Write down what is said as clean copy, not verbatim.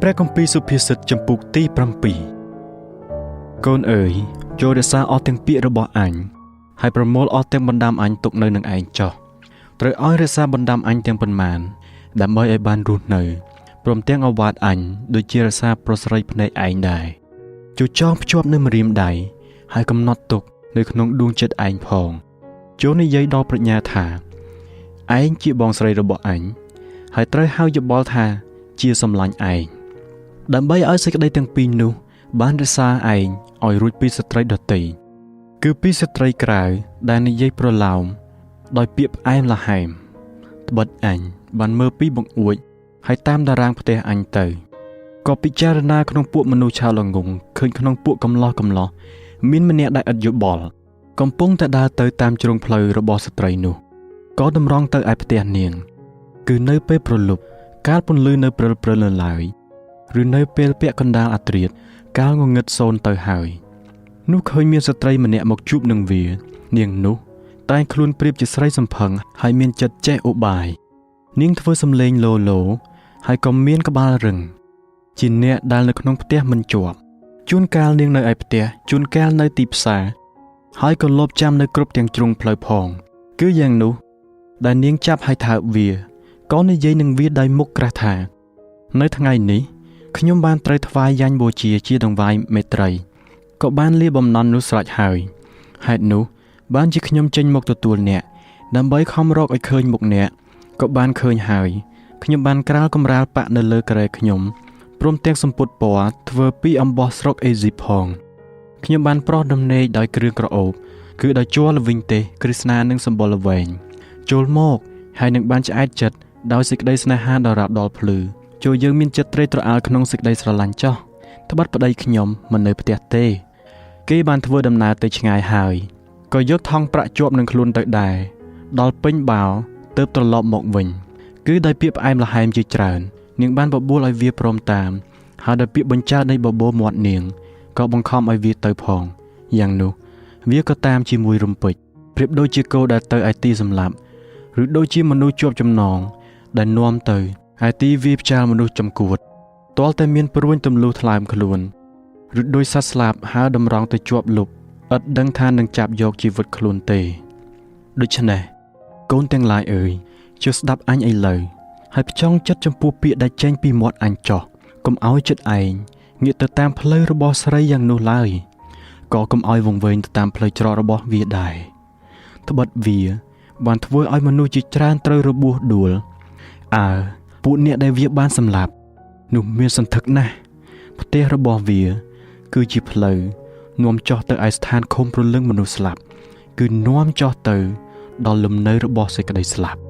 ព្រះគម្ពីរសុភាសិតចំពូកទី7កូនអើយចូលរក្សាអស់ទាំងពាក្យរបស់អញហើយប្រមូលអស់ទាំងបណ្ដាំអញទុកនៅនឹងឯងចុះត្រូវឲ្យរក្សាបណ្ដាំអញទាំងប៉ុន្មានដើម្បីឲ្យបានរស់នៅព្រមទាំងឱវាទអញដូចជារក្សាប្រស្រីភ្នែកឯងដែរចូលចងភ្ជាប់នៅម្រាមដៃហើយកំណត់ទុកនៅក្នុងដួងចិត្តឯងផងចូលនិយាយដល់ប្រាជ្ញាថាឯងជាបងស្រីរបស់អញហើយត្រូវហៅយោបល់ថាជាសម្លាញ់ឯងដើម្បីឲ្យសេចក្តីទាំងពីរនោះបានរក្សាឯងឲ្យរួចពីស្ត្រីដទៃគឺពីស្ត្រីក្រៅដែលនិយាយប្រឡោមដោយពាក្យផ្អែមល្ហែមត្បិតអញបានមើលពីបង្អួចហើយតាមតារាងផ្ទះអញទៅក៏ពិចារណាក្នុងពួកមនុស្សឆៅល្ងងឃើញក្នុងពួកកំឡោះកំឡោះមានម្នាក់ដែលឥតយោបល់កំពុងតែដើរទៅតាមជ្រុងផ្លូវរបស់ស្ត្រីនោះក៏តម្រង់ទៅឯផ្ទះនាងគឺនៅពេលព្រលប់កាលពន្លឺនៅព្រិលព្រិលនៅឡើយឬនៅពេលពាក់កណ្ដាលអាត្រៀតកាលងងឹតសូន្យទៅហើយនោះឃើញមានស្ត្រីម្នាក់មកជួបនឹងវានាងនោះតែងខ្លួនប្រៀបជាស្រីសំផឹងហើយមានចិត្តចេះឧបាយនាងធ្វើសំឡេងលោលោហើយក៏មានក្បាលរឹងជាអ្នកដែលនៅក្នុងផ្ទះមិនជាប់ជួនកាលនាងនៅឯផ្ទះជួនកាលនៅទីផ្សារហើយក៏លបចាំនៅគ្រប់ទាំងជ្រុងផ្លូវផងគឺយ៉ាងនោះដែលនាងចាប់ឲ្យថើបវាក៏និយាយនឹងវាដោយមុខក្រាស់ថានៅថ្ងៃនេះខ្ញុំបានត្រូវថ្វាយយ៉ាញ់បូជាជាដង្វាយមេត្រីក៏បានលាបំណន់នោះស្រេចហើយហេតុនោះបានជាខ្ញុំចេញមកទទួលអ្នកដើម្បីខំរកឲ្យឃើញមុខអ្នកក៏បានឃើញហើយខ្ញុំបានក្រាលកម្រាលប៉ាក់នៅលើគ្រែខ្ញុំព្រមទាំងសម្ពុតពណ៌ធ្វើពីអំបោះស្រុកអេស៊ីបផងខ្ញុំបានប្រោះដំណេកដោយគ្រឿងក្រអូបគឺដោយជ័រល្វីងទេសគ្រឹស្នានិងសម្បុរល្វែងចូលមកហើយនឹងបានឆ្អែតចិត្តដោយសេចក្តីស្នេហាដ៏រាប់ដល់ភ្លឺចូលយើងមានចិត្តត្រេកត្រអាលក្នុងសេចក្តីស្រឡាញ់ចោះត្បិតប្តីខ្ញុំមិននៅផ្ទះទេគេបានធ្វើដំណើរទៅឆ្ងាយហើយក៏យកថង់ប្រាក់ជាប់នឹងខ្លួនទៅដែរដល់ពេញបាវទើបត្រឡប់មកវិញគឺដោយពាក្យផ្អែមល្ហែមជាច្រើននាងបានបបួលឲ្យវាព្រមតាមហើយដោយពាក្យបញ្ចើនៃបបោមាត់នាងក៏បង្ខំឲ្យវាទៅផងយ៉ាងនោះវាក៏តាមជាមួយរំពេចប្រៀបដូចជាគោដែលទៅឯទីសម្លាប់ឬដូចជាមនុស្សជាប់ចំណងដែលនាំទៅឯទីវាផ្ចាលមនុស្សចំគួតទាល់តែមានព្រួញទម្លុះថ្លើមខ្លួនឬដោយសត្វស្លាបហើរតម្រង់ទៅជាប់លុបឥតដឹងថានឹងចាប់យកជីវិតខ្លួនទេដូច្នេះកូនទាំងឡាយអើយជួយស្ដាប់អញឥឡូវហើយផ្ចង់ចិត្តចំពោះពាក្យដែលចេញពីមាត់អញចោះកុំឲ្យចិត្តឯងងាកទៅតាមផ្លូវរបស់ស្រីយ៉ាងនោះឡើយក៏កុំឲ្យវង្វេងទៅតាមផ្លូវច្រករបស់វាដែរត្បិតវាបានធ្វើឲ្យមនុស្សជាច្រើនត្រូវរបួសដួលអើពួកអ្នកដែលវាបានសម្លាប់នោះមានសន្ធឹកណាស់ផ្ទះរបស់វាគឺជាផ្លូវនាំចោះទៅឯស្ថានឃុំព្រលឹងមនុស្សស្លាប់គឺនាំចោះទៅដល់លំនៅរបស់សេចក្តីស្លាប់។